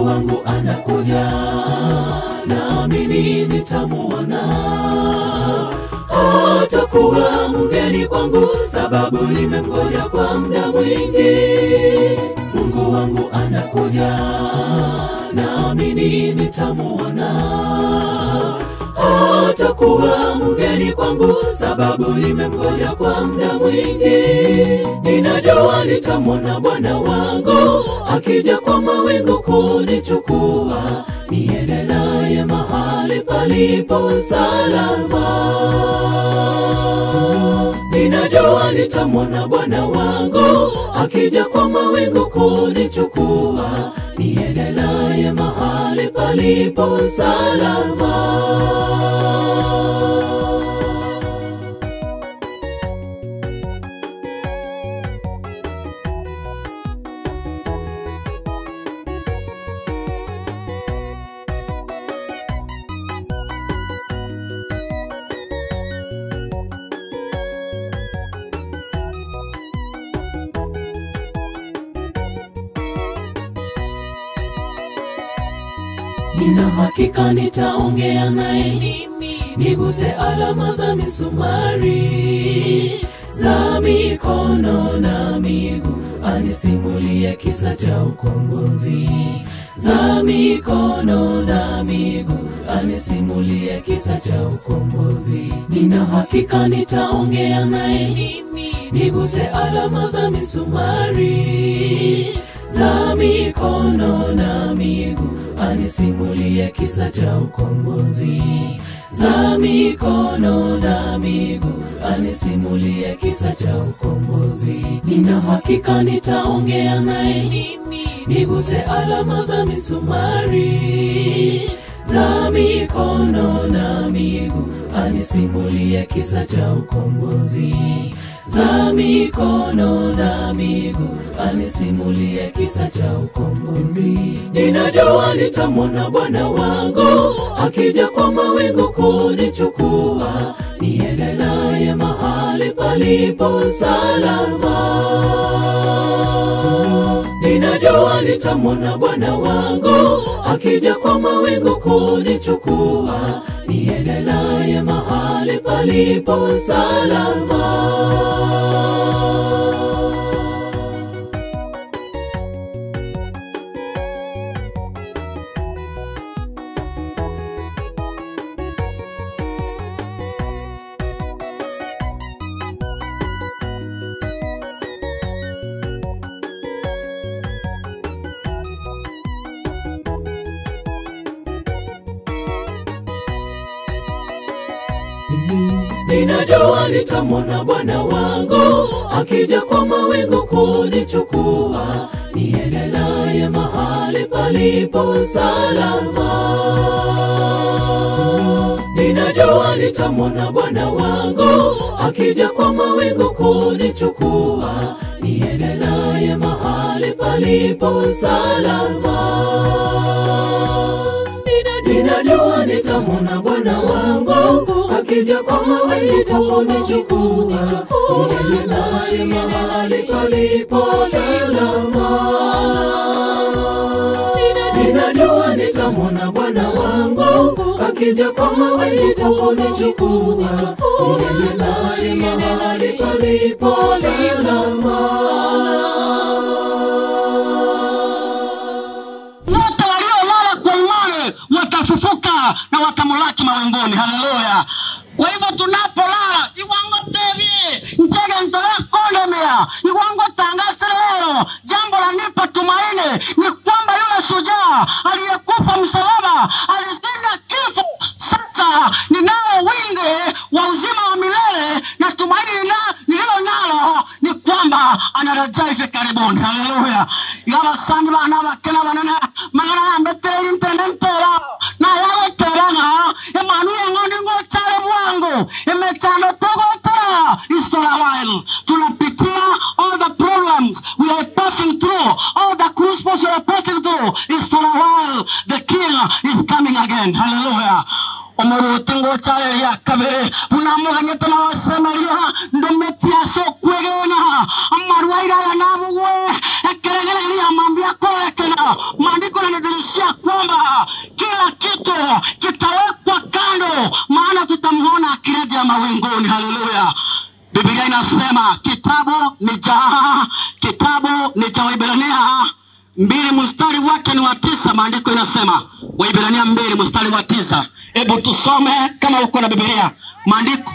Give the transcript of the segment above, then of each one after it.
Mungu wangu anakuja, naamini nitamuona. Hatakuwa mgeni kwangu, sababu nimemgoja kwa muda mwingi. Mungu wangu anakuja, naamini nitamuona. Hatakuwa mgeni kwangu, sababu nimemgoja kwa muda mwingi. Ninajua nitamwona Bwana wangu akija kwa mawingu kunichukua, niende naye mahali palipo salama. Ninajua nitamwona Bwana wangu akija kwa mawingu kunichukua, niende naye mahali palipo salama. Nina hakika nitaongea naye, niguse alama za misumari za mikono na miguu, anisimulie kisa cha ukombozi za mikono na miguu, anisimulie kisa cha ukombozi. Nina hakika nitaongea naye, niguse alama za misumari za mikono na miguu, anisimulie kisa cha ukombozi za mikono na miguu, anisimulie kisa cha ukombozi. Nina hakika nitaongea naye, niguse alama za misumari za mikono na miguu, anisimulie kisa cha ukombozi za mikono na miguu, anisimulie kisa cha ukombozi. Ninajua nitamwona Bwana wangu akija kwa mawingu kunichukua, niende naye mahali palipo salama. Ninajua nitamwona Bwana wangu akija kwa mawingu kunichukua, niende naye mahali palipo salama. Ninajua nitamwona Bwana wangu akija kwa mawingu kunichukua, niende naye mahali palipo salama. Ninajua nitamwona Bwana wangu akija kwa mawingu kunichukua, niende naye mahali palipo salama. Ninajua nitamwona Bwana wangu akija kwa mawingu kunichukua, niende naye mahali palipo salama. Ninajua nitamwona Bwana wangu akija kwa mawingu kunichukua, niende naye mahali palipo salama. Wote waliolala kwa imani watafufuka na watamulaki mawinguni. Haleluya! Kwa hivyo tunapolala iwango terie njege ntole kondemea iwango tangase leo, jambo la nipa tumaini ni kwamba yule shujaa aliyekufa msalaba alishinda kifo. Sasa ninao wingi wa uzima wa milele na tumaini nililo nalo ni kwamba anarejea hivi karibuni. Haleluya! yabasandi bana bakena banene mangana nambetere intende ntera na yagoteranga emanu yengondi ngochare bwangu emechando togotera is for a while. Tunapitia all the problems we are passing through, all the crucibles we are passing through is for a while. The king is coming again. Hallelujah. Omoruoti ngocha aye eria kabere, buna amoganyete na gosemeria, ndometie ase okwegena. Amarwaire aya nabugwe, ekeregererio ya mambia akorekena. Maandiko yanadhihirisha kwamba kila kitu kitawekwa kando, maana tutamuona akirejea mawinguni. Haleluya! Biblia inasema kitabu ni cha kitabu ni cha Waebrania 2 mstari wake ni wa 9. Maandiko inasema Waebrania 2 mstari wa 9. Hebu tusome kama uko na Biblia maandiko.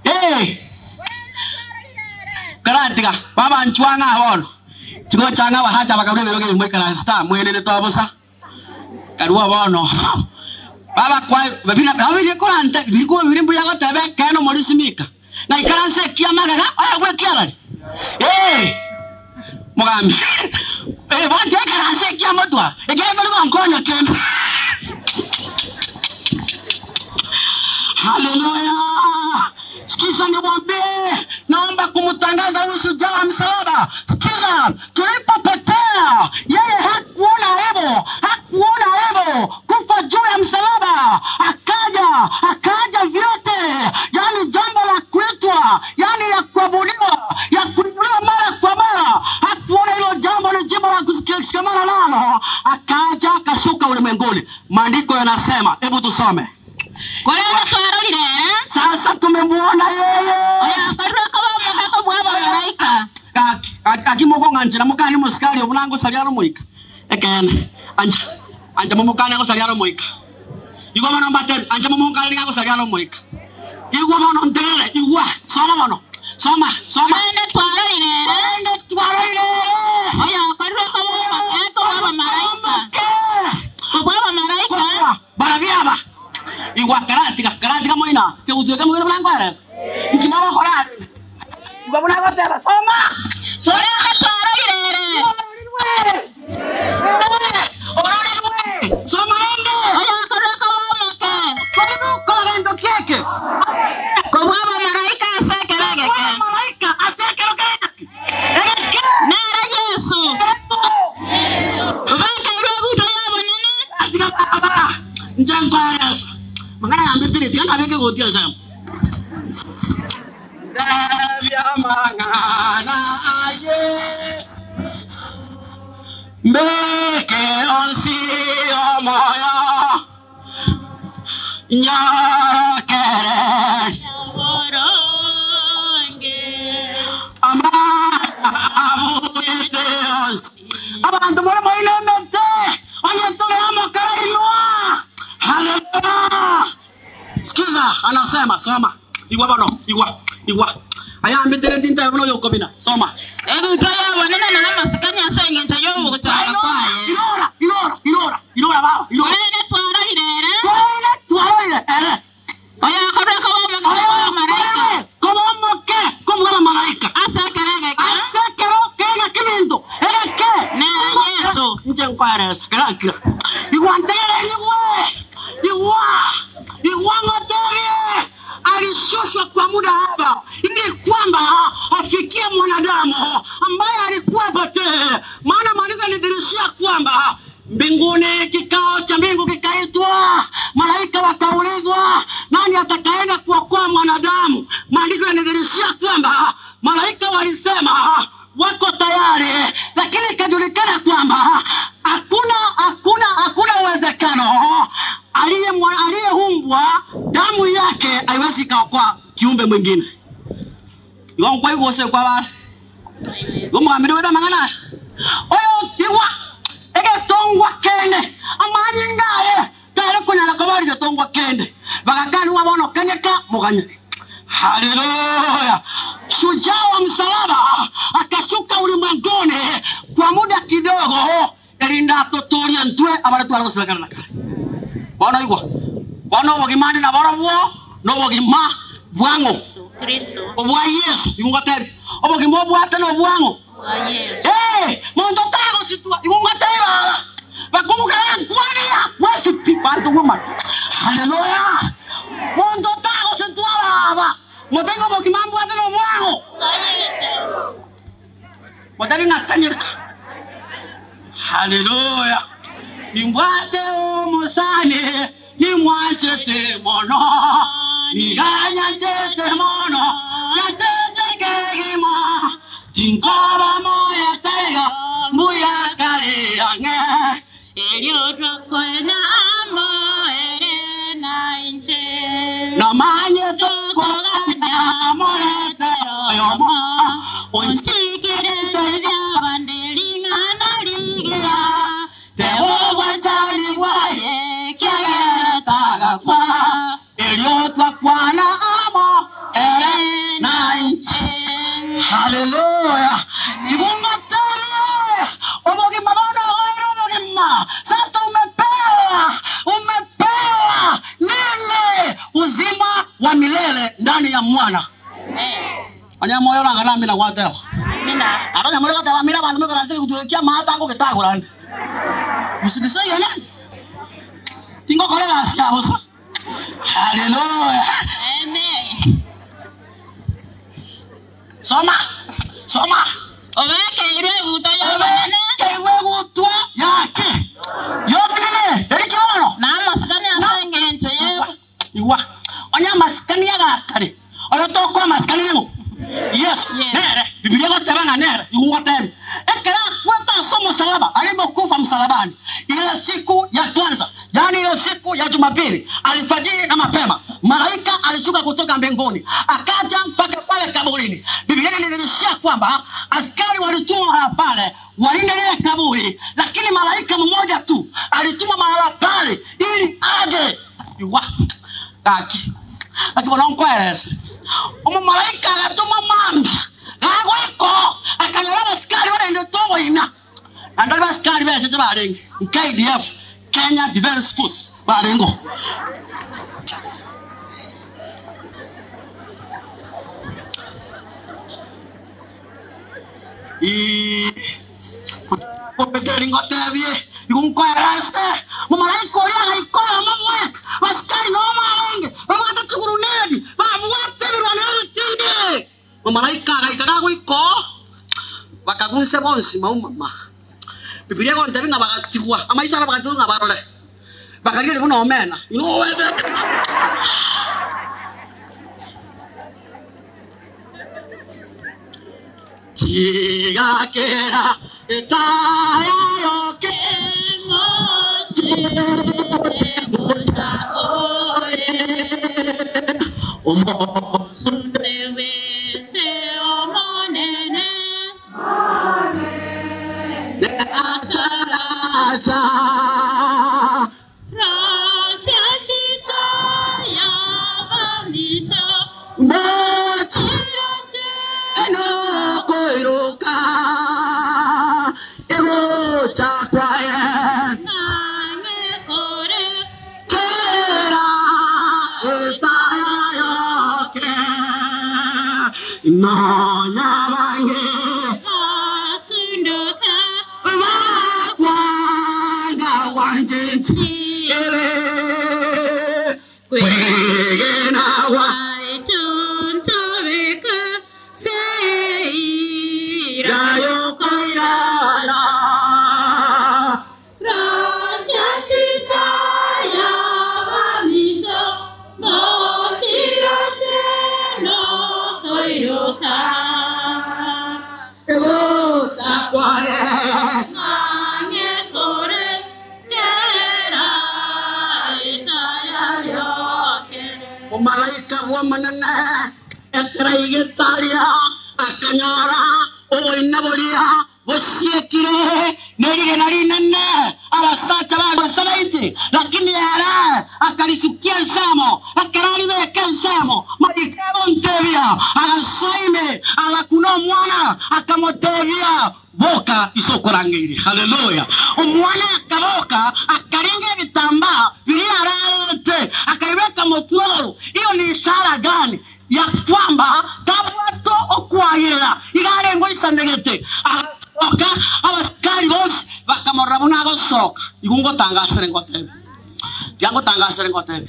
Hey! Karatiga baba nchwanga bono chigo changa bahacha bakarwe biroge bimwe karasta mwene ne twabusa karua bono baba kwa babina babiri korante biriko biri mbuya gotebe keno muri simika na ikaranse kia magaga oya gwe kia bari eh mugambi eh bonje ikaranse kia motwa ekere kuri gonkonya kendo. Haleluya! Sikiza niwaambie, naomba kumtangaza huyu shujaa wa msalaba. Sikiza, tulipopotea yeye hakuona aibu, hakuona aibu kufa juu ya msalaba, akaja akaja vyote, yani jambo la kuitwa, yani ya kuabudiwa, ya kuinuliwa mara kwa mara, hakuona hilo jambo ni jambo la kushikamana nalo, akaja akashuka ulimwenguni. Maandiko yanasema, hebu tusome. Sasa tumemuona yeye. Akimoko nganjira mukani musikali obunango saliaro moika. Ekene anja anja mumukane go saliaro moika. Igwa bono mbate anja mumukane go saliaro moika. Igwa bono ntere igwa soma bono. Soma soma. Ende twarorire. Ende twarorire. Oya korwe ko ko malaika. Ko malaika. Barabiaba. Igwa karatika karatika moina te utuke moina blanco eres. Ikimama horar. Igwa bona go tera soma. Soma. Ende twarorire. Ororire. Soma ende. Oya korwe ko moke. Korwe ko gendo keke. Ko malaika asekerege. Malaika asekerege. Eke. Nara Yesu. Ubaka irwe buto yabo nene. Katika baba. Njango yesu. Mangana yambitire tikana beke gotia sam. Ndabya mangana aye. Mbeke onsi omoyo. Nyorokere. Oronge. Ama abuyete onsi. Abantu muri moinemete. Onyetule amokara inua. Haleluya. Sikiza, anasema soma. Igwa bono, igwa, igwa. Aya ambitere tinta bono yokobina. Soma. Ebintu yabo nene na amasikani asengento y'obugutanga kwaye. Ilora, ilora, ilora, ilora baba, ilora. Orere twarorire. Twarorire, twarorire. Ere. Oya korwe ko moke ko malaika. Kobo moke, kobo malaika. Asekerege. Asekero kega kilinto. Eke. Nara Yesu. Nje nkwaresa, kira. Igwantere igwe. Igwa. Igwa ngotere. Alishushwa kwa muda hapa ili kwamba afikie mwanadamu ambaye alikuwa potee. Maana maandiko yanadhihirishia kwamba mbinguni kikao cha mbingu kikaitwa, malaika wakaulizwa, nani atakaenda kuokoa mwanadamu? Maandiko yanadhihirishia kwamba malaika walisema wako tayari, lakini ikajulikana kwamba hakuna hakuna hakuna uwezekano aliyeumbwa damu yake haiwezi ikaokoa kiumbe mwingine. Igwa igose kwa bale. Igwa mugambi weda mangana. Oyo igwa egetongwa kende amani ngaye tare kunyala kobari getongwa kende bagakani wabono kanyeka muganye. Haleluya! Shujaa wa msalaba akashuka ulimwenguni kwa muda kidogo erinda atotoria ntwe abaretwara goserekana na kare. Bono igwa bono obogima ndi naborobwo nobogima bwang'o Kristo. obwa Yesu igungotebe obogima obwate nobwang'o Wa Yesu. Eh, monto tagositwa igungotebe baba bakumukara nkwania wesipi bantu woman. Haleluya! Monto tagositwa baba motengo obogima mbwate nobwang'o Wa Yesu. motari ng'atanyereka. Haleluya! Nimbwate omusane nimwache. Nyanchete mono, niga nyanchete mono, nyanchete kegima, tinkoba moyo taiyo, mbuya kare ang'e. Erio twakwena amo ere na inche. Namanyete okogania morete oyomo, Onchikire ebiabande ring'ana rigiya, teba obwanchani bwaye, ekiagera tagakwa. Erio twakwana amo ere na inche. Haleluya. Nigungatanie obogima bono ogoire obogima. Sasa umepewa, umepewa nini? Uzima wa milele ndani ya mwana. Onye moyo orangana mina gwateba. Amina. Aro nyamore goteba mira abanto moikarase gitukia amaata ngogitagorane. Usinisaiye nani? Tingokora egasi ya bosa. Haleluya. Amen. Soma. Soma. Obekeirwe eguto y'obonene Keigwe gutwa yake. Yobile, erikiono. na amasikani ase engencho ye Igwa. Onya masikani agakare. Oyo tokwa masikani ng'o. Yesu. Yes. Nere. Biblia goteba ng'a nere. Igungotebe. Ekera akwete ase omosalaba, alipokufa msalabani. Ile siku ya kwanza, yaani ile siku ya Jumapili, alfajiri na mapema, malaika alishuka kutoka mbinguni, akaja mpaka pale kaburini. Biblia inanidhihirishia kwamba askari walitumwa mahala pale walinde lile kaburi, lakini malaika mmoja tu alitumwa mahala pale ili aje iwa kaki akibona nkwerese omomalaika agatuma mambia gagwiko akanyora abasikari barende toboina nandari basikari besete barenge KDF Kenya Defence Force barengo kopeteri ngotebie igunkoerese mumalaika oria agaikora mabweka basikari nabo barenge babwate chigurunedi babwate ebirwanero ebitindi mumalaika agaika gagoiko bakagunse bonsi maumama bibilia egontebia ng'a bagatigwa amaisara bagatigwa ng'a barore bakarigeria buna omena inowete tigakera etaya yoke omo acha mochi enokoiroka egocha kwaye kera etaya yoke nonya bange bakwanga wanjenji ere kwegenawa yayokoirana egocha kwaye omalaika bwomonene ekeraigetaria akanyora oboina boria bosiekire nerigena rinene abasacha bagosabaiti lakini ere akarisukia ensemo ekeraribeka ensemo malaika abontebia agasaime agakuna omwana akamotebia boka isokorangeire haleluya omwana akaboka akaringa ebitambaa biria ararete akaibeka motworo iyo ni ishara gani ya kwamba tabwato okwayirira igarengo isanegete agasoka abasikari bonsi bakamorora buna agosoka igo ngotangasere ngotebe tiangotangasere ngotebe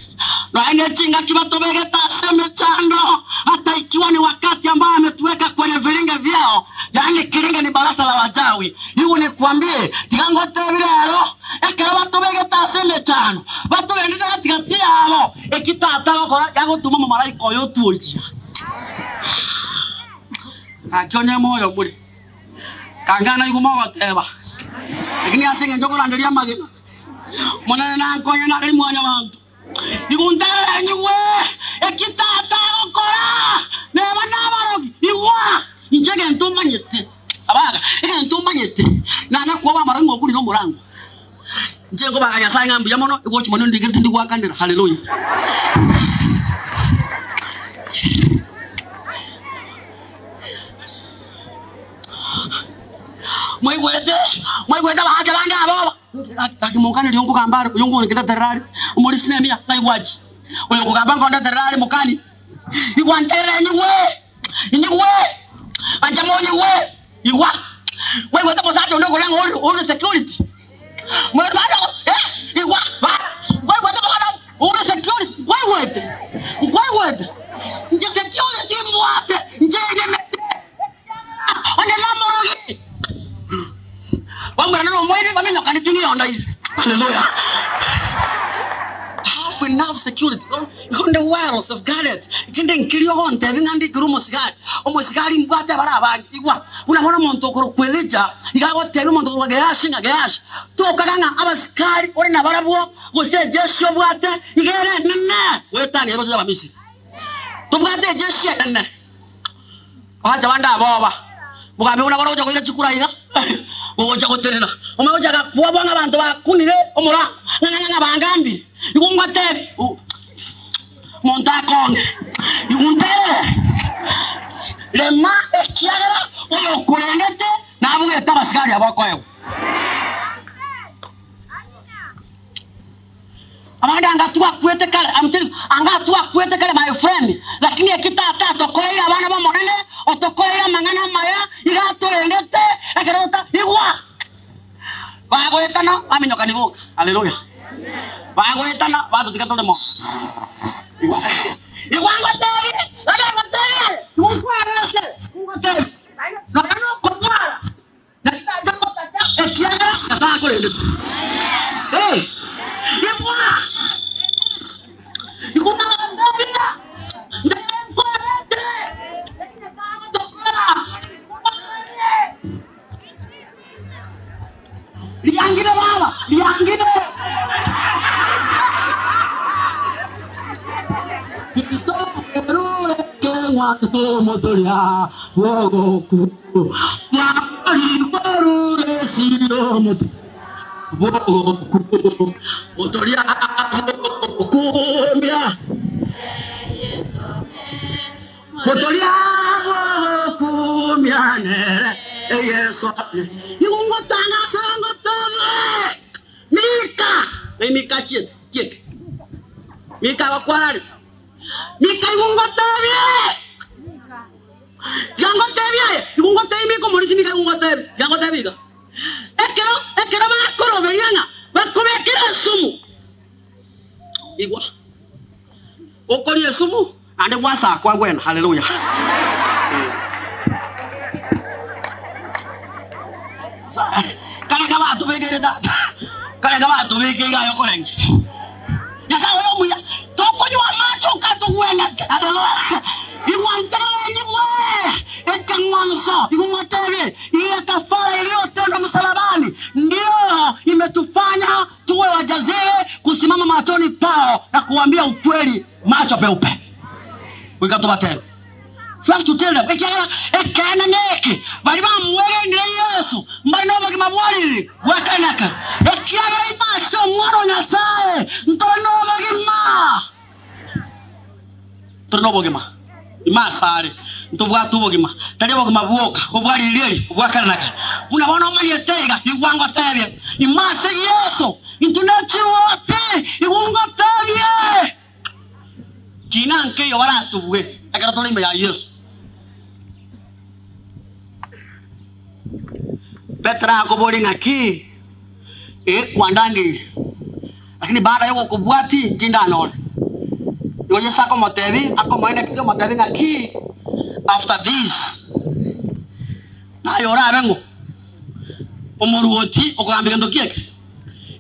naene chingaki batobegeta ase emechando hata ikiwa ni wakati ambao ametuweka kwenye vilinge vyao. Yaani kiringe ni barasa la wachawi. Igo nikwambie, tiga ngotebi rero, ekero batobegete ase emechando, batorendete gati gati yabo, eki tata agokora, yagotoma omomalaika oye otuoyia. Gaki onye moyo more, kanga naigwe mogoteba, lakini ase eng'encho okoranderia amagena, Omonene nankonye nare mwanyabanto. Igo nterenyigwe eki tata agokora, neba nabarogi. Igwa! Inche egento omanyete, abaga, egento omanyete, nanya koba amarogi ng'a okurire omorango. Inche nkobaga Nyasae ng'a mbuya mono, egochi mono ndigere tindi gwakanera. Haleluya! Mwaigwete? Mwaigwete abaancha bande aboba? Gaki monkanerie onkogamba are, oyo nkondeterera are, omorisia nemiya, ng'ai gwachia? Oyo okogamba nkondeterera are mokani, igwa nterere inyigwe, inyigwe, ancha monyigwe, igwa. Mwaigwete omosacha onde okorora ng'a ore ore security, mwaigwete eh, igwa, ba, mwaigwete bono ore security, nkwaigwete, nkwaigwete, inche security mbwate, inche egemete, ekiagera onye nomorogi. Bamwerana nomoiri bamenyokane ting'iyonda ire. Hallelujah. Have enough security. Igo ndi well safeguarded. Kende nkiria ogontebi ng'a ndikere omosigari. Omosigari mbwate abare abange. Igwa, buna bono omonto okorokwa Elijah, iga agotebia omonto okorokwa Gehazi ng'a Gehazi, tokaga ng'a abasikari ore nabarabwo, gose ejeshi obwate, iga ere enene goetania eroche y'Abamisiri. Tobwate ejeshi enene. Abanto bande aboba, mogambi buna baroche koira chikura iga, gogocha gotenena, omanye gochaka kwabua ng'a abanto bakunire omorango, ng'a ng'a ng'a bangambire. Igo ngotebi, monto akonge, igo nterere, rema ekiagera oyokorendete nabugete abasigari aba okoegwa. Abande anga twakwete kare, I'm telling you, anga twakwete kare my friend, lakini eki tata atokoeire abana b'Omonene, otokoeire amang'ana amaya, iga atorendete, ekero ota igwa! Bagoetana baminyokani boka, haleluya, bagoetana batotiga tore moyo. Igwa, igwa ngotebie, naende ngotebie, igwa nkwarese, ngotebie, nonya nokorwara. Ekiagera Nyasae akorendete. Eh, igwa! Igwa ngotebia, ndere nkorete, eki Nyasae agotokora, ngotebie. Riangire baba, riangire. Kristo erure keng'wanso omotoria bw'ogoku. Iga ngotebie aye, igo ngotebie Mika omorisia Mika igo ngotebie, iga ngotebie iga. Ekero ekero bakoroberia ng'a bakobekere esumu, igwa, okoria esumu naende gwasakwa gwena, haleluya. Kareka batobekeire tata, kareka batobekeire aye okorenge. Nyasae oyo omuya, tokonywa amache okatogwenete. Haleluya! Igwa ntere nyigwe ekeng'wanso, igwa ng'otebie, Iye kafara iliyotendwa msalabani ndiyo imetufanya tuwe wajasiri kusimama machoni pao na kuambia ukweli macho peupe. Goika tobatebe. We have to tell them, ekiagera ekeene neke, baria bamwegenire Yesu mbare nobogima bwa riri bwa kare na kare, ekiagera ime ase Omwana o Nyasae ntore nobogima. Tore nobogima ime asare, ntobwate obogima, tari obogima bwoka obwa riri eri obwa kare na kare. Buna bono omanyete iga, igwa ngotebie, ime ase Yeso intwe nechiwoti, igwa ngotebie. Kina nkeiyo baratobue ekero tore ime ya Yeso. Petero akoboria ng'aki ee kwandangeire, lakini baada ya ogokobwatia tindanyore. Igo Yeso akomotebia, akomoenekeria omotebia ng'aki after this. Naye orabe ng'o? Omoruoti okogamba egento ki eke?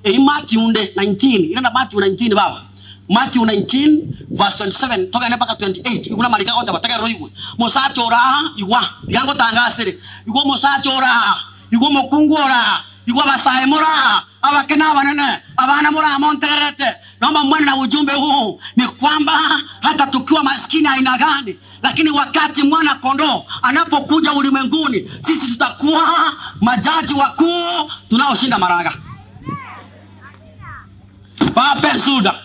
Eyio Matthew nde 19, irana Matthew 19 baba. Matthew 19 verse 27 togende mpaka 28, igwe namariko agoteba, tegerera oigwe. Mosacha ore aa, igwa, tiga ngotangasere. Igwa omosacha ore aa, igwa omokungu ore aa, igwa abasae more aa, abake na abanene, abana more aa montegererete. Naomba mwende na ujumbe huu ni kwamba hata tukiwa maskini aina gani, lakini wakati mwana kondoo anapokuja ulimwenguni, sisi tutakuwa majaji wakuu tunaoshinda maraga. Bape suda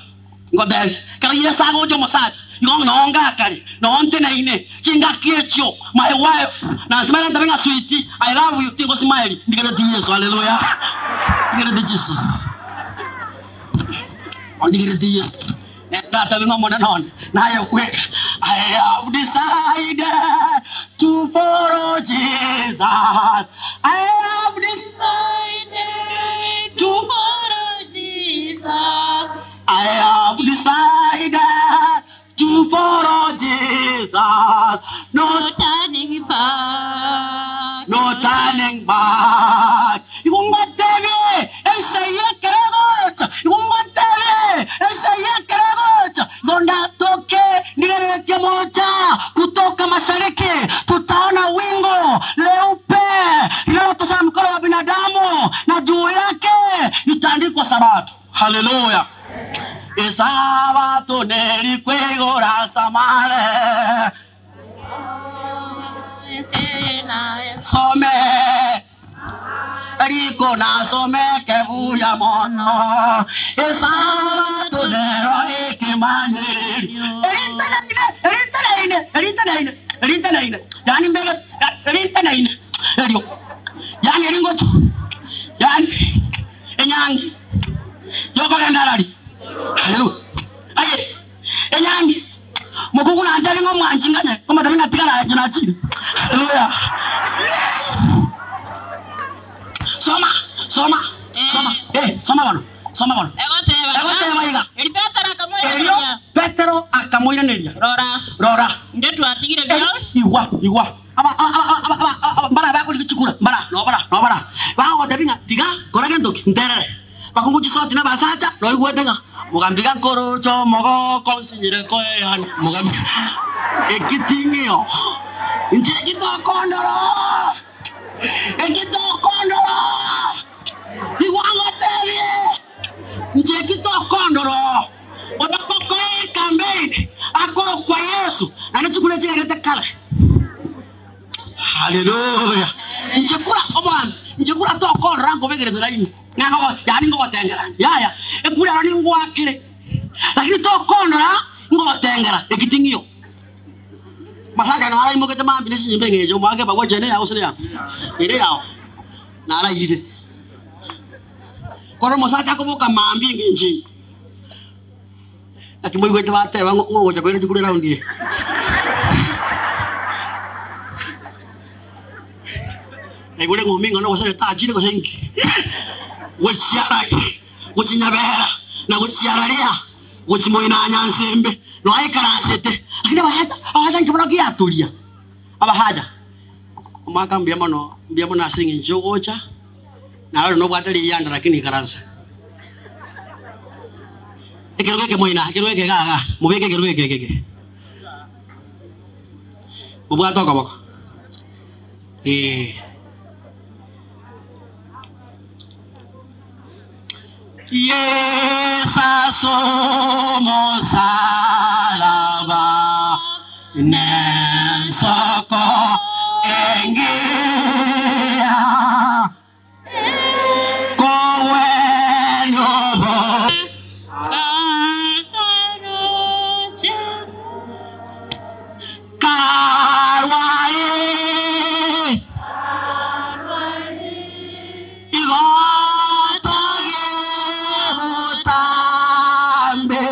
ngotebi kero Yeso agocha omosacha igo noo ngakare noo nteneine chingaki echio my wife nasimile ntabe ng'a sweet I love you tingosimaeri ndigereti Yeso haleluya ndigereti Jesus. Ondigeretie ndatabe ng'a Omonene one naye bweka. I have decided to follow Jesus. I have Decided to follow Jesus. I have decided to follow Jesus. No No turning back. no turning back. Igo ngotebie ense y'ekere gocha, igo ngotebie ense y'ekere gocha, igo ndatoke ndigereretie mocha kutoka mashariki, tutaona wingu leupe linalotosha mkono wa binadamu, na juu yake itaandikwa Sabato. Haleluya! Isabato nerikwigora samare some riko nasomeke buya mono Isabato nero ikimanyiririo eritenaine eritenaine eritenaine eritenaine yani mbege eritenaine erio yani eringocho yani enyangi yokogenda arari haleluya aye enyangi mokungu nantebie ng'a omwanchi nganye omotebie ng'a tigara aye nachire haleluya soma soma soma eh soma bono soma bono Egoteba egoteba iga Eri Petero erio akamoiraneria. Petero akamoiraneria Rora, rora inde twatigire bionsi. igwa igwa aba aba aba aba aba mbara bakorika chikura mbara nobara nobara bagogotebia ng'a tiga kora gento ki nterere bakungu chisoti na abasacha noigwete ng'a mogambi gankorocho omogoko nsinyire koeyana mogambi ekiting'io inche ekitokondoro ekitokondoro igwa ngotebie inche ekitokondoro otagokora ecampaign akorokwa Yesu naende chikura chiaerete kare. Haleluya. Inche kura omogambi inche kura tokondora nkobekerete laini ng'a yaani ngogotengera yaya ekura ero ningwakire lakini tokondora ngogotengera ekiting'io masacha naraimogete mambi na chinyimba eng'encho omwake bagwa ene yao gose yao ere yao narairire koro omosacha akoboka mambi eng'encho eye naki moigwete bateba ng'o ng'ogocha koira chikura eraundi eye. Naigure ng'ombe ing'ana gose retachire gose inki gochiara gochinyabera na gochiararia gochimoinanya nsembe noaikaransete lakini abahaja abahaja inche bono kiaturia abahaja omwaka mbuya mono mbuya mono ase eng'encho ogocha naroro nobwate riyanda lakini ikaransa ekerogo eke moina ekerogo eke iga iga mobeke ekerogo eke eke eke mobwate okoboko eh. Yesu ase omosalaba nensoko engiya kowena obo Kalwari igo toge botambe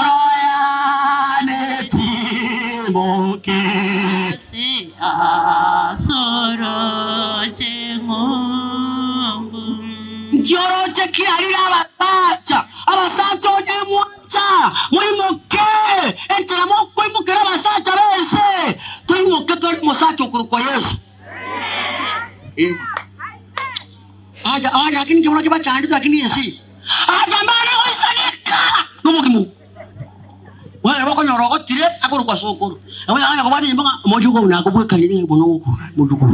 royane timoke. Sokoro. Onye kobwate nyomba ng'a omochukuru nakobwekanie nigo bono ogokura, mochukuru,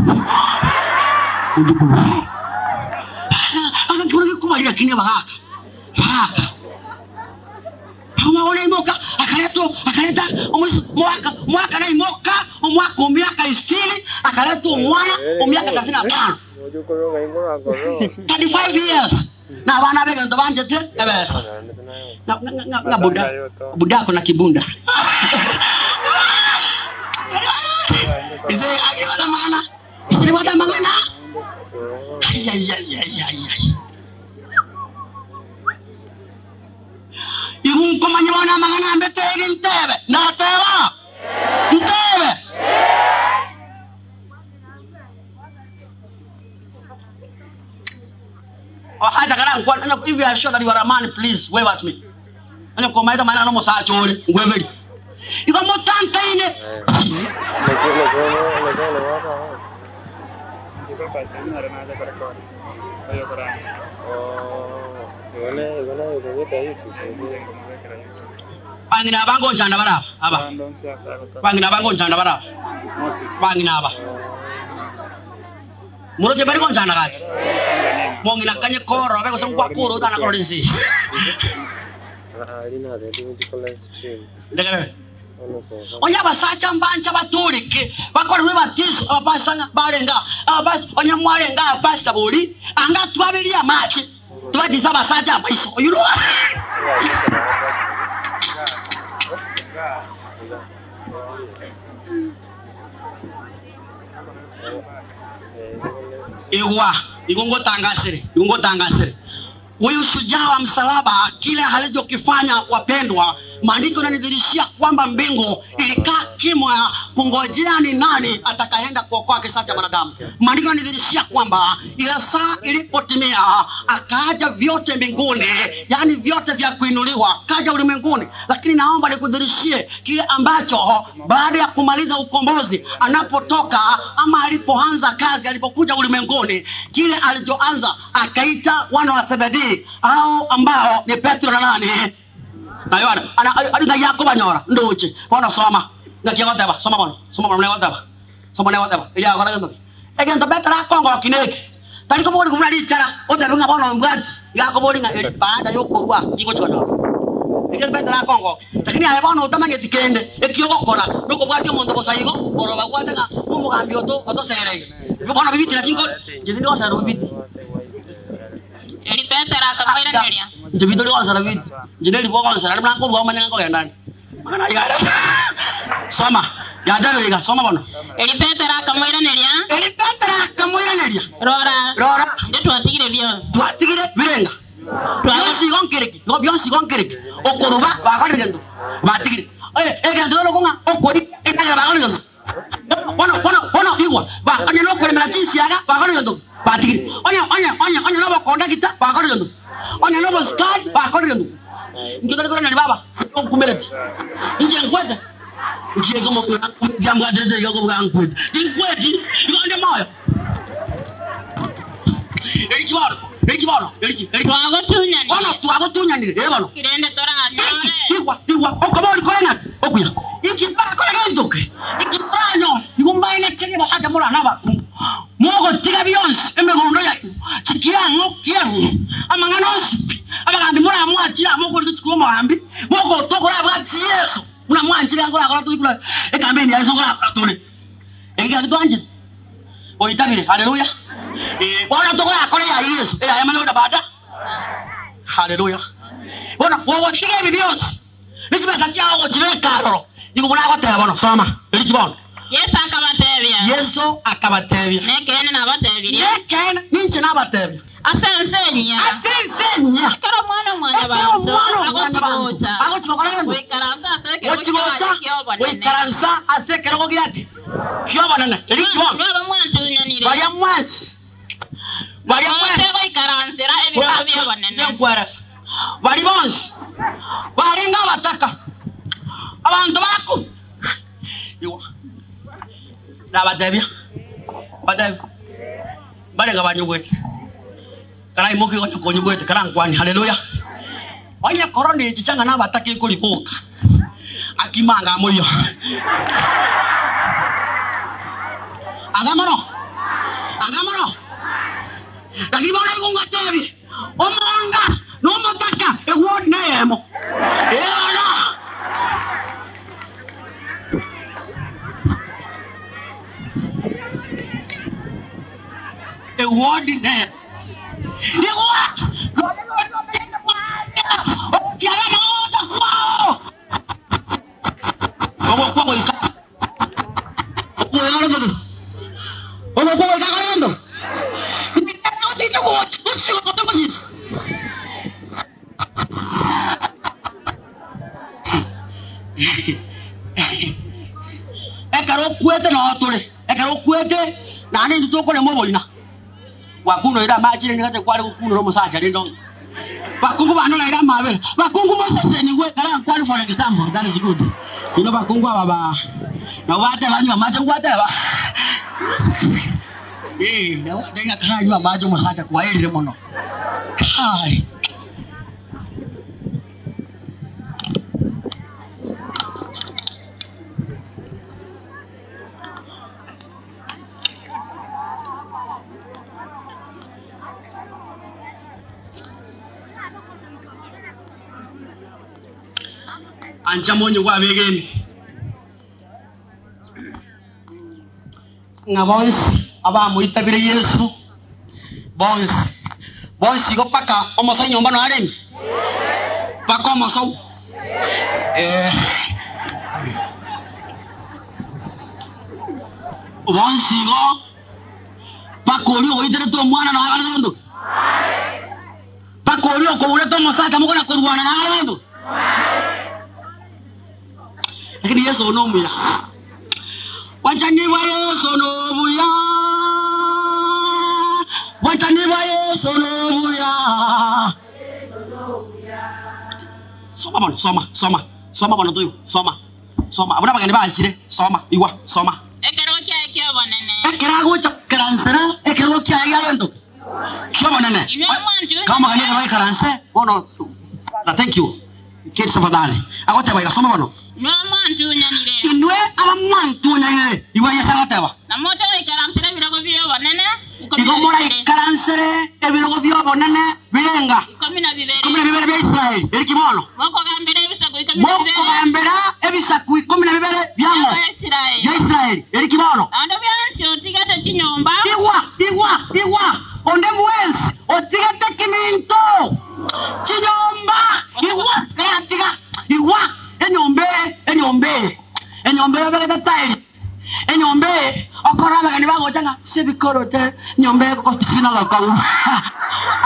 mochukuru. Aka nkebuna gekobaria lakini abagaka, abagaka. Omwana naimoka, akareta akareta omoiseke omwaka omwaka naimoka, omwaka o miaka isini, akareta omwana o miaka thelathini na tano. 35 years, na abana abe egento banchete ebesa. Ng'a ng'a ng'a ng'a buda, buda ako na kibunda. Ise akibwate amang'ana, akibwate amang'ana, aiaiaiaiai. Igo nkomanya bono amang'ana ambete eri ntebe, nateba, Ntebe. Ohacha karankwane, onye if you are sure that you are a man, please wave at me. Onye komaete amang'ana nomosacha ore, ngweberie. Igo motantaine. Bang'ina aba ngonchanda bare aba, aba. Bang'ina aba ngonchanda bare aba. Bang'ina aba. Moroche bari gonchanda gaki. Mong'ina kanye korobe gose ngwakore otana korora ense eye. Ntegerere. Onye abasacha mbancha batooreke, bakorerwe ebatiso, abapastor ng'a barenge aa, abapastor, onye mwarenge aa pastor bori, anga twaberie amache, tobatise abasacha amaiso, oyio no Igwa, igo ngotangasere, igo ngotangasere. Huyu shujaa wa msalaba kile alichokifanya, wapendwa, maandiko yananidhihirishia kwamba mbingu ilikaa kimya kungojea ni nani atakayeenda kuokoa kizazi cha mwanadamu. Maandiko yananidhihirishia kwamba ile saa ilipotimia, akaaja vyote mbinguni, yaani vyote vya kuinuliwa, kaja ulimwenguni. Lakini naomba nikudhihirishie kile ambacho baada ya kumaliza ukombozi, anapotoka ama alipoanza kazi, alipokuja ulimwenguni, kile alichoanza akaita wana wa Zebedii hao ambao ni Petro na nani na Yohana. Ana ari ngai akobanyora ndoche bono soma ngaki agoteba soma bono soma bono negoteba soma negoteba eria agokora gento ki egento Petero akongoki neke tari kobori buna richara otebe ng'a bono mbwati iga akobori ng'a eri baada yokorua ingochi konyora ekero Petero akongoki lakini aye bono otamanyeti kende eki ogokora nokobwatia omonto bosa igo oro bagwate ng'a omogambi oto otosereire bono bibiti nachi nkore inche tindi gosera bibiti. Erio Petero akamoiraneria. Inche bitori gonsera bibiti, inche neribo ogonsera aria buna nkobua omanye ng'a nkogenda ande. Amang'ana ayio are. Soma, yachabire iga, soma bono. Erio Petero akamoiraneria. Erio Petero akamoiraneria, Rora, Rora, intwe twatigire bionsi. Twatigire birenga? Bionsi igo nkereki? Igo bionsi igo nkereki? Okoruba bakorire gento? Batigire. Egento kero okong'a okoria endagera bakorire gento? Bono, bono, bono igwa, ba, onye nokoremera chinsiaga, bakorire gento ki? Batigire. Onye, onye, onye, onye nobokondakita, bakorire gento ki? Onye nobosikari, bakorire gento ki? Inki otari koiraneria baba? Onkumereti. Inche nkwete? Nki eke omong'ina ankumetie ambwaterete iga okobuga nkwete? Tinkweti, igo nde moyo. Eriki bono, eriki bono, eriki, eriki. Twagotunyanire. Bono twagotunyanire, ee bono. Inki rende toranyore? Inki, igwa, igwa, okobori kore ng'aki? Okuya. Inki torakore gento ki? Inki toranyore? Igo mbaenekerie abasacha more nabakungu, mogotiga bionsi emegondo yaino, chikiang'o kiang'o, amang'ana onsi pi, abagambi moramwachire amo okorika chikura omogambi, mogotokora abwati Yeso, buna mwanchire nkorakora tore kura ekampeni ya Yeso nkorakora tore. Eki kiagera twanchete. Oitabire, haleluya. Eh, bono tokorakora eya Yeso, eyaye manye gocha baada. Haleluya. Bono gogotiga ebi bionsi, ne chibesa chiao gochibeka aroro, nigo buna agoteba bono, soma, eriki bono. Yeso akabatebia. Yeso akabatebia. Nekeene nabatebirie. Nekeene ninche nabatebia. Ase ense enyia. Ase ense enyia. Ekero Omwana-o-mwanyabanto Ekero Omwana-o-mwanyabanto agochi-gocha. agochi gokora gento? Goikaransa ase ekerogo Gochi-gocha kiaye ki'obonene. goikaransa ase ekerogo giake ki'obonene. Eriki bono. Inwe abamwantunyanire. Baria mwensi. Baria Moche mwensi. goikaransera ebirogo bi'obonene. Ngenkweresa. Baria bonsi barenge abataka, abanto bako igwa nabatebia, mbatebie, mbarenge banyigwete, karaimoke igo onye konyigwete karankwanie. Haleluya! Onye korona echicha ng'a nabataka ekoriboka, Akimanga amoyio. Anga mono. Anga mono. Lakini bono igo ngotebi, omonda na omotaka eward neyemo. Eora. Eward neyemo. Igwa! Nonye noria omenyete mwaria, ogotiara amagocha kwao. Ogokwa goika Ogokwa goika Korinto. Ekero okwete noo tore, ekero okwete naende intwe tokorema oboina. Gwakunoire amache rende gati kware gokunora omosacha rende onye. Bakungu banoreire amabera. Bakungu mosesenigwe, kare nkwani for example, that is good. Inwe bakungu aba ba nabo bateba nywa amache ngwateba. Eh, nabo bateba ng'a karanywe amache omosacha kwaerire mono. Kai. Ancha monyo bw'abegeni, ng'a bonsi abamoitabire Yeso, bonsi, bonsi igo mpaka omosa nyomba noyo arenge, mpaka omosou eh. Bonsi igo mpaka oria ogoiterete omwana noyo are gento ki? Mpaka oria okourete omosacha mokona korwana noyo are gento ki? Lakini Yeso one omuya. Bwanchani bwa Yeso nobuya, Bwanchani bwa Yeso nobuya. Soma bono, soma, soma, soma bono toigwe, soma. Soma, abwo nabageni banchire, soma, igwa, soma. Ekerogo kiaye ki'obonene. Ekero agocha goikaransera ekerogo kiaye gia gento ki? Ki'obonene. Inwe mwanchire Kama omogeni ekero aikaranse, bono, Father, thank you. Keti tafadhali. Agoteba iga, soma bono. Inwe mwantunyanire. Inwe abamwantunyanire, igwa Yeso agoteba. Na moche goikaransera ebirogo bi'obonene ikomi Igo na bibere. moraikaransere ebirogo bi'obonene birenga Ikomi na bibere. ikomi na bibere bia Israeli. Eriki bono? Mokogambera ebisaku ikomi na bibere. Mokogambera ebisaku ikomi na bibere biang'o? Bia Israeli. Bia Israeli. Eriki bono? Naende bionsi otigete chinyomba. Igwa, igwa, igwa! Onde bwensi otigete kiminto, chinyomba, igwa, karatiga, igwa, enyomba eye, enyomba eye, enyomba eye obegete tiles, Enyomba eye okora abageni bagocha ng'a ase ebikoroto enyomba eye gokobisibi nogokong'u.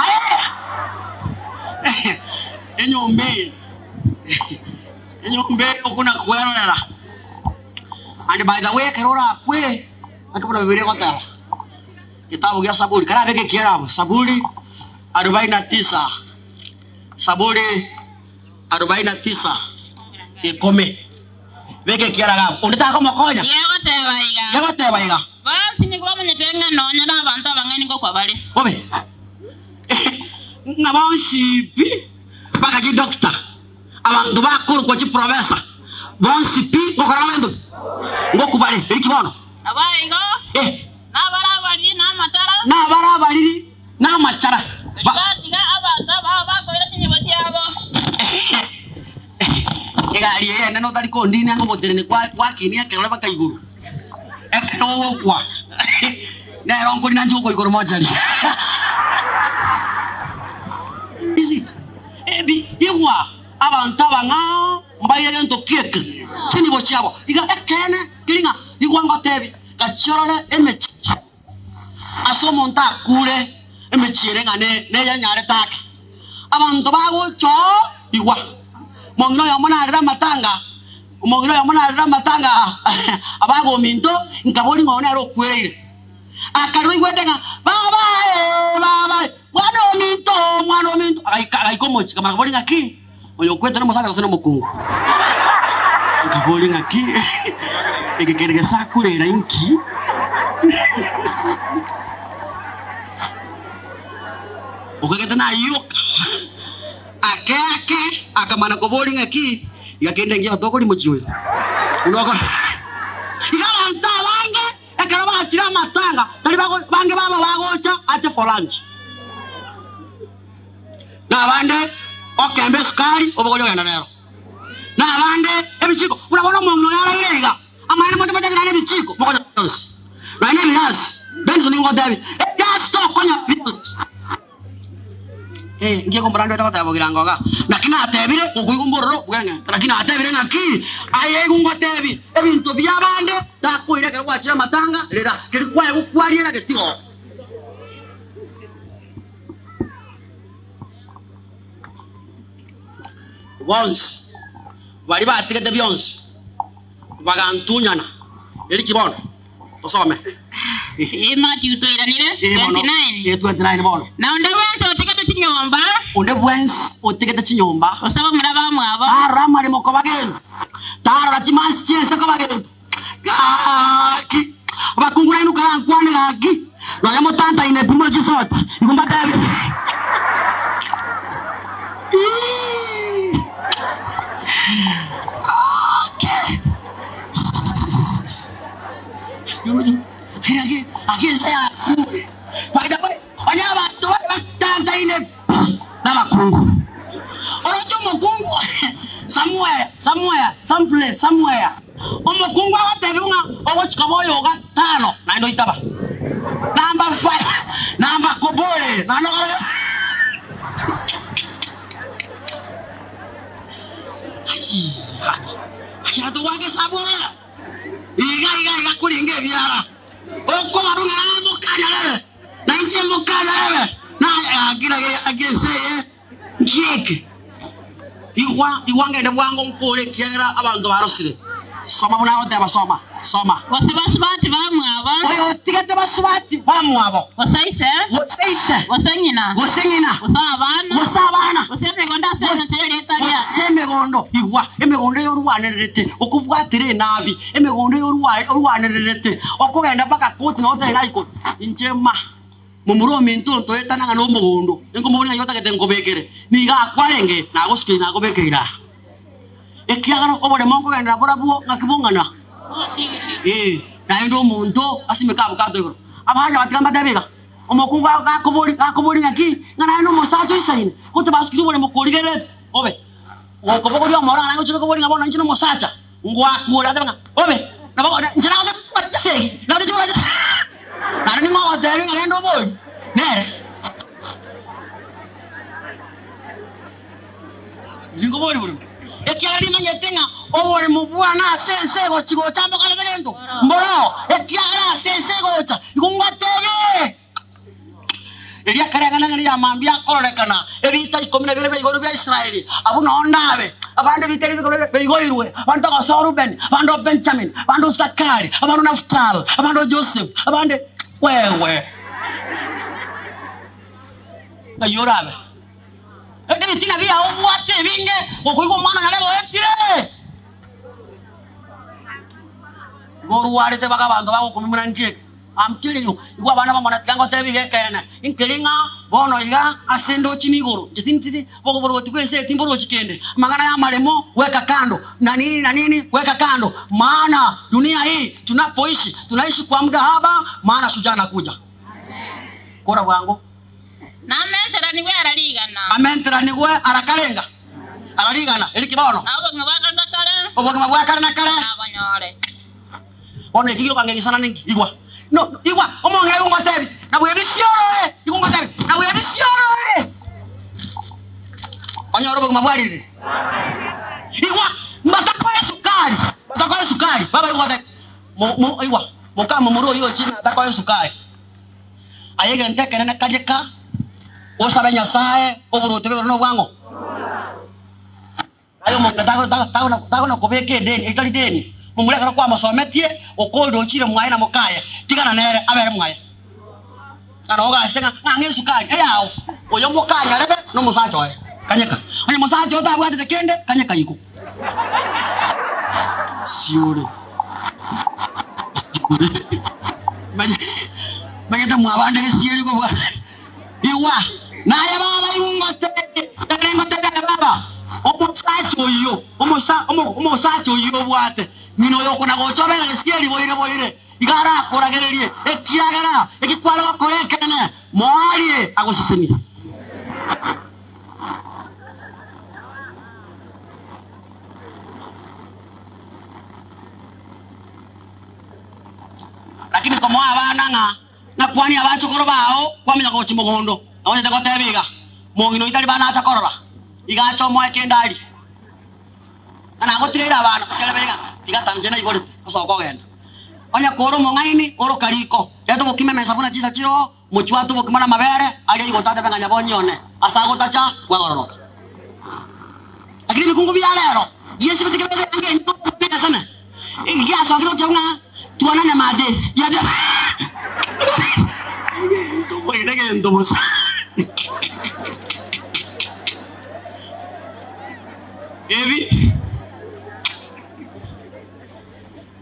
Aye! Enyomba eye, enyomba eye okona kwerorera. And by the way ekero orakwe, naki buna Bibilia egoteba, getabu gia Saburi, karabeke ekiara abwo, Saburi arobaini na tisa, Saburi arobaini na tisa, ikomi. Beka ekiara gabo, onde takomokonya. Yegoteba iga. Yegoteba iga. Bonsi nigo bamanyete ng'a nonya nabanto abang'aini ngokwa bare. Bobe. Ng'a bonsi pi, mpaka chidoctor, abanto bakorokwa chiprofessor, bonsi pi ngokora gento ki? Ngokwa bare. Eri ki bono? Naboigo, Eh. nabare abariri na amachara. Nabare abariri na amachara. Erio batiga abanto abao bakoira chinyibo chiabo. Egari eye enene otari kondinia ng'a ogotenenia gwakinia ekerore baka igoro, ekero ogokwa nero nkorina nche gokwa igoro mochari. Is it? Ebi igwa abanto abang'ao mbaire gento ki eke chinibo chiabo iga ekeene keri ng'a igwa ngotebi gachia orore emechie Ase omonto akure emechie ere ng'a neyanyarete ake, abanto bagocha oo, igwa, Omong'ina oyomo narere amatanga, omong'ina oyomo narere amatanga abagominto, nkaboria ng'a oyo nere okwereire. Akarua oigwete ng'a baba ee, baba ee, mwana ominto, mwana ominto, agaika agaika omochie, akamanya koboria ng'aki, oyo okwete nomosacha gose nomokungu? Nkaboria ng'aki, eke kere gesakurera inki? Okagete nayioka ake ake, akamana koboria ng'aki, Iga kende ngiya tokori mochie oyo. Buna okora. Iga abanto abange ekero bachire amatanga tari bago bange babo bagocha ache for lunch. Na abande okemba esukari obogorie ogenda nero. Na abande ebichiko buna bono omong'ina oyo araire iga amaene moche mochake naende ebichiko mokonyora bionsi. Nonya na ebirasi Benson ningotebie ebirasi tokonyora bionsi. Eh, nki ekombora ndwete goteba bogirango iga? Naki natebire, okoigwa mbororo bweng'ente. Naki natebire ng'aki? Aye igo ngotebie, ebinto bi'abande takoira ekero gwachire amatanga, rera, keria kwaye gokwariera getigo. Bonsi baria batigete bionsi bagantunyana. Eriki bono. Tosome. Ee, Matthew twairanire, Ee bono. 29. Ee, 29 bono. Na onde bwensi otigete chinyomba, Onde bwensi otigete chinyomba, gose abamura bamwabo, tarora amaremo koba gento, tarora chimansi chi'ense koba gento. Gaki, abakungu nainwe karankwane gaki, nonya motantaine pi more chisoti, igo mbatebie. Ii. Gaki. Ake ense yakure. By the way, onye abanto bare batantaine pi nabakungu. Oroche omokungu somewhere, somewhere, some place, somewhere. Omokungu agotebiwa ng'a ogochika boyo ogatano naende oitaba. Number five, number kobore, naende okore Aii, haki. Haki atogwaka esabu orore. Iga iga iga koringa ebiara, okobarwa ng'a naye mokanyarebe, na inche mokanyarebe, na gaki na gaki ense eye nchieke. Igwa, igwa ngende bwango nkore ekiagera abanto barosire. Soma buna agoteba, soma, soma. Gose basubati bamwabo. Oyo otigete basubati bamwabo. Gose ise. Gose ise. Gose ng'ina. Gose ng'ina. Gose abana. Gose abana. Gose emegondo ase engencho y'erieta riane. Gose emegondo, igwa, emegondo eye orwanererete, okobwatera enabi, emegondo eye orwa orwanererete, okogenda mpaka koti na otebe ng'a iko, inche ma, momura ominto ontoetana ng'a nomogondo, ninkomoboria ng'ai otagete nkobekere, nigo akwarenge, nagosukeire nagobekeire aa. Ekiagera oboremo nkogenderera borabwo ng'aki bong'ana. Ee, naende omonto asimeke abukato igoro. Abaancha batiga mbatebe iga, Omokungu gakobori gakobori ng'aki, ng'a naye nomosacha oisaine, gotebasukiri oboremo korigererete obe. Gokobogoria omoro ng'a naye gochire kobori ng'a bono inche nomosacha, ngwakuore atebe ng'a obe, nabo inche nagote chisegi, nagote chikora naende ning'o ogotebi ng'a genda obori, nere. Ninkobori borimo, ekiagera nimanyete ng'a oborimo bwane ase ense egochia gocha mbokore gento mboroo, ekiagera ase ense egocha igo ngotebie. Erio ekereng'ana ng'a ya mambia akororekana ebiita ikomi na bibere bia igoro bia Israeli, abwo nao ndabe abande ebiita ebi bikoro baigoirwe, abande togosoa Rubeni, abande o Benjamin, abande o Isakari, abande o Nafutali, abande o Joseph, abande wewe. Ng'ai orabe? Ebitina biao obwate ebinge, gokoigwa omwana onye areboetire. Igo orwarete mpaka abanto bagokumimura nki? I'm telling you, igwa abana bamone tiga ngotebie iga ekeene, nkeri ng'a bono iga ase ndochi nigoro, inche tintiti oborwoti bw'ense eye timborochi kende, amang'ana y'amaremo weka kando, na nini na nini weka kando, maana dunia hii tunapoishi tunaishi kwa muda haba, maana shujaa anakuja. Kora bwango. Namenteranigwe ara rigana. Amenteranigwe ara karenga? Ara rigana. Eriki bono. Na obogima bwa kare na kare. Obogima bwa kare na kare. Nabonyore. Bono eki giokanga ninki? Igwa. No, igwa, omong'ina igo ngotebi, na bwebisia oroe, igo ngotebi, na bwebisia oroe. Onyore obogima bwa ririri. Igwa, mbatakoe esukari, mbatakoe esukari. Baba igo ngotebi, mo, mo, igwa, mokamomura oyio ochire natakoe esukari. Aye egento ekenene karia ka osabe Nyasae oboruoti bwa igoro nobwang'o? Aye omonto tagona kobeka edeni etari deni, momura ekero kwamosometie okorire ochire mwaye na mokaye, tigana nere abere mwaye. Ng'a noo ogasete ng'a ng'a esukari eyao, oyo mokanyarebe nomosacha oye, kanyeka. Onye mosacha oye tabwatete kende, kanyeka iko. Siore. Manyete mwabande gesieri kobua. Igwa, naye baba igo ngotebie, ekero ngotebia aye baba, omosacha oyio, omo. Omosa omo omosacha oyio obwate, ng'ina oyo okona gocha obere gesieri boire boire, iga arakoragererie, ekiagera eki kware gokora ekeene, moarie agosesenie. Lakini komoa abana ng'a nakwanie abachokoro bao kwamanya gochia mogondo, na onyete goteba iga, Mong'ina oyio tari bana acha korora, iga ache omoe kende arie. Ng'a nagotigeire abana, gose arebe iga, tiga tanche naiborete, osoke ogende. Onye kore omong'aini, oroka riko, reta obokima emesa buna chinsa chiroo, mochwate obokima na amabere, aria igo tatebe ng'a nyabonyi one, ase agotacha bwagororoka. Lakini ebikungu bia rero giesibete kebe ebiange enyomba egesene, giasokire gochia ng'a twanane mache, giacha egento boira egento bosa. Ebi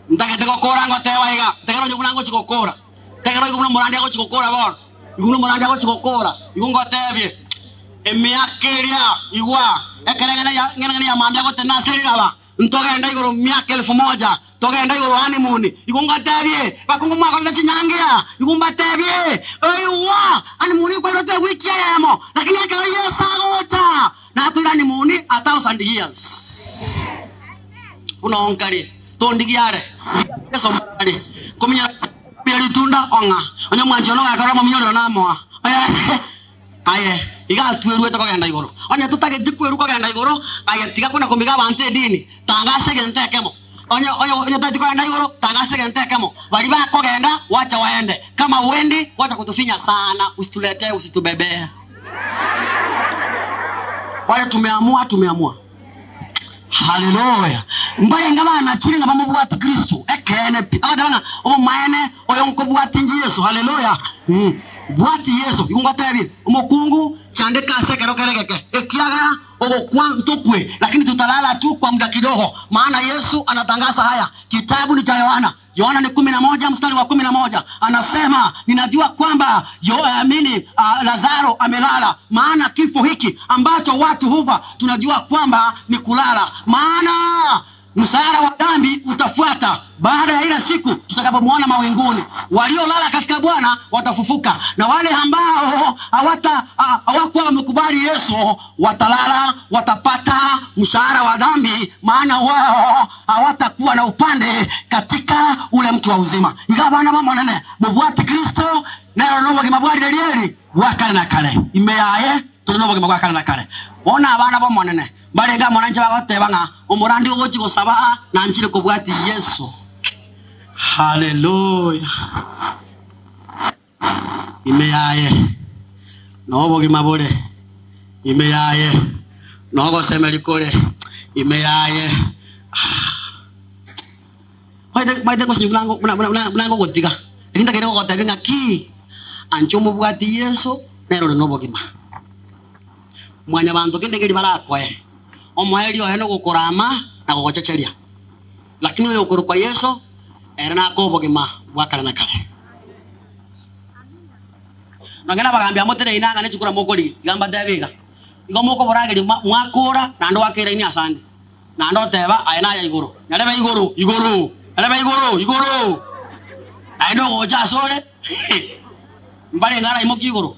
ntagete gokora ngoteba iga, ntegerere onye buna ngochia gokora, ntegerere oigwe buna omorandi agochia gokora bono, igwe buna omorandi agochia gokora, igwe ngotebie. Emiaka eria, igwa, ekero eng'ana ya eng'ana ya mambia agotena ase riraba, ntogenda igoro miaka elfu moja, togenda igoro honeymoon. Igwa ngotebie, bakungu mwakorete chinyangi aa, igwa mbatebie, igwa, honeymoon kwairete ewiki eyemo, lakini ekero Yeso agocha, natoire honeymoon a thousand years. Buna onkare, tondigia are, ndigia Yeso mbare, nkominyora ritunda ong'a, onye mwanchi one ogakora omominyorero namoa. Oye. Aye iga atweruete kogenda igoro. Onye totageti kwerua kogenda igoro, aye tiga kona komiga abanto edini, tanga ase egento ekemo. Onye onye onye otageti kogenda igoro, tanga ase egento ekemo. Baria bakogenda, wacha waende. Kama huendi, wacha kutufinya sana, usituletee, usitubebee. Wale tumeamua, tumeamua. Haleluya! Mbarenge abanachire ng'a bamobwate Kristo ekeene pi. Agateba ng'a obomaene oyo nkobwati inche Yeso. Haleluya! Mm. Bwati Yeso. Igo ngotebie, omokungu, chandeka ase ekero kere egeke, ekiagera ogokwa ntokwe, lakini tutalala tu kwa muda kidogo, maana Yesu anatangaza haya. Kitabu ni cha Yohana. Yohana ni 11 mstari wa 11 anasema, ninajua kwamba yo, amini, Lazaro amelala, maana kifo hiki ambacho watu hufa tunajua kwamba ni kulala, maana mshahara wa dhambi utafuata baada ya ile siku tutakapomwona mawinguni. Waliolala katika Bwana watafufuka, na wale ambao hawata hawakuwa wamekubali Yesu watalala, watapata mshahara wa dhambi, maana wao hawatakuwa na upande katika ule mti wa uzima. Iga abana bamonene mubwate Kristo nero nobogima bwarire rieri bwa kare na kare ime yaye tore nobogima bwa kare na kare. Bono abana bamonene barenge amo nainche bagoteba ng'a omorandi ogochi gosaba nanchire kobwati Yeso. Haleluya! Ime yaye nobogima bore, ime yaye nogosemeria kore, ime yaye maete maete gosinywa buna ngo buna buna buna ngogotiga, lakini ntakeire gogotebia ng'a ki, ancha omobwati Yeso, nere ore nobogima. Mwanyabanto kende nkeri barakoe, omoerio oye nogokorama na gogochecheria, lakini oyokorokwa Yeso, ere nakoe obogima bwa kare na kare. Nonye nabagambi amo teneine ang'ana chikura mokorigia, tiga mbatebie iga, igo mokoborageria mwakora naende oakeraini asande, naende oteba aye naya igoro, nyarebe igoro, igoro, nyarebe igoro, igoro, naende ogocha asore, mbarenge araimokie igoro.